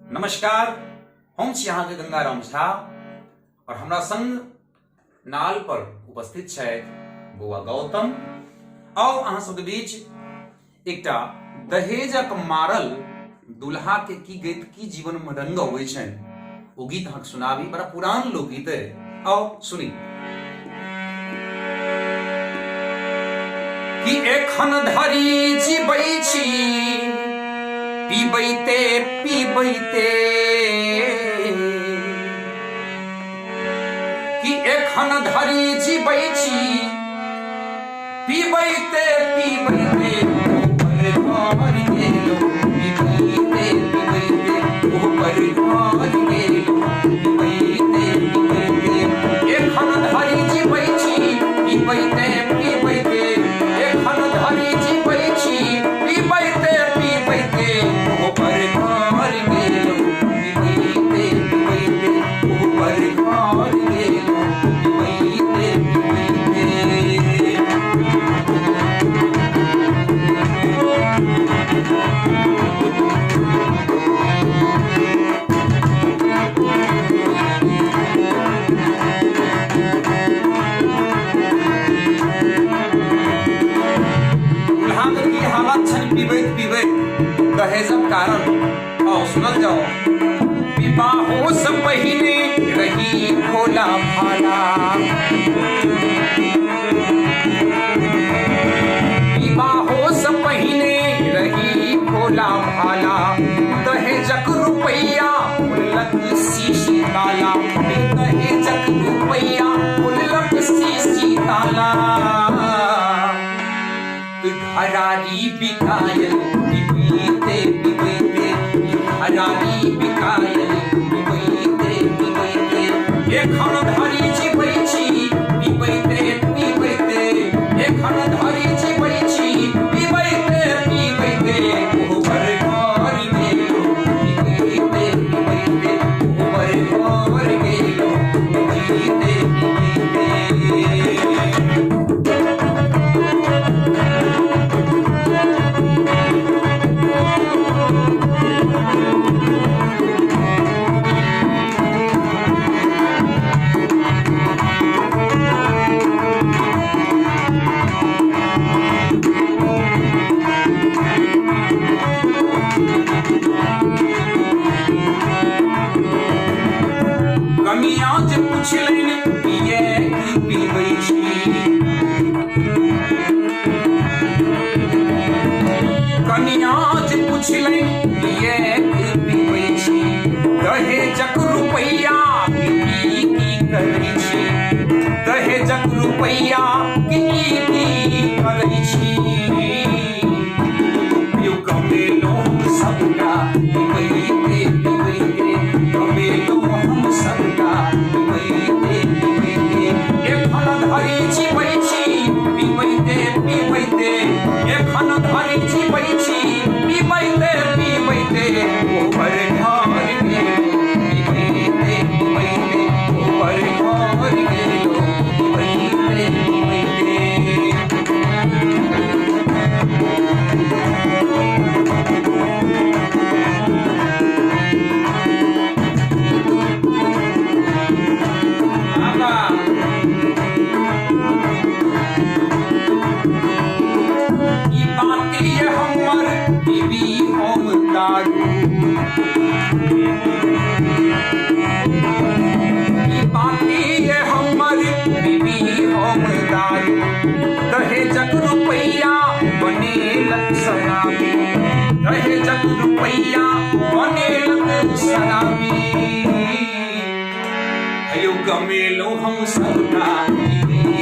नमस्कार, हम छी अहाँके गंगाराम झा और हमरा संग नाल पर उपस्थित छथि बौआ गौतम। आउ अहाँ सबके बीच एकटा दहेजक मारल दुल्हा के की गीत की जीवन में रंग अबै छनि ओ गीत अहाँके सुनाबी। बड़ा पुरान लोकगीत है, आओ सुनी। कि एखन धरि जीबै छी पीबैते पीबैते, कि एखन धरि जीबै छी पीबैते पीबैते, ऊपर घर गेलो पीबैते पीबैते, ऊपर घर गेलो पीबैते पीबैते। एखन धरि जीबै छी पीबैते पीबैते, एखन धरि जीबै छी पीबैते पीबैते, ऊपर घर गेलो पीबैते पीबैते, ऊपर घर गेलो पीबैते पीबैते। दुल्हाके की हालत छनि पीबैत पीबैत दहेजक कारण, आओ सुनल जाओ। विवाहो से पहिने रही भोला भाला, विवाहो से पहिने रही भोला भाला, दहेजक रुपैया खोललक शीशी ताला, दहेजक रुपैया खोललक शीशी ताला। घरारी बिकायल पीबैते पीबैते, घरारी बिकायल पीबैते पीबैते। एखन धरि जीबै छी पीबैते पीबैते, एखन धरि जीबै छी पीबैते पीबैते, ऊपर घर गेलो पीबैते पीबैते, ऊपर घर गेलो पीबैते पीबैते। कनिया जे पुछलनि किएक पीबै छी, कनिया जे पुछलनि किएक पीबै छी, दहेजक रुपैया की की करै छी, दहेजक रुपैया की की करै छी। यौ कमेलो हम सबटा पीबैते पीबैते, कमेलो हम सबटा पीबैते पीबैते। एखन धरि जीबै छी पीबैते पीबैते, एखन धरि जीबै छी पीबैते पीबैते, ऊपर घर गेलो पीबैते पीबैते, ऊपर घर गेलो पीबैते पीबैते। बाबा ई बाती हमर बीबी हम दारू, ई बाती हमर बीबी हम दारू, दहेजक रुपैया बनेलक शराबी, दहेजक रुपैया बनेलक शराबी। हयौ गमेलो हम सबटा पीबैते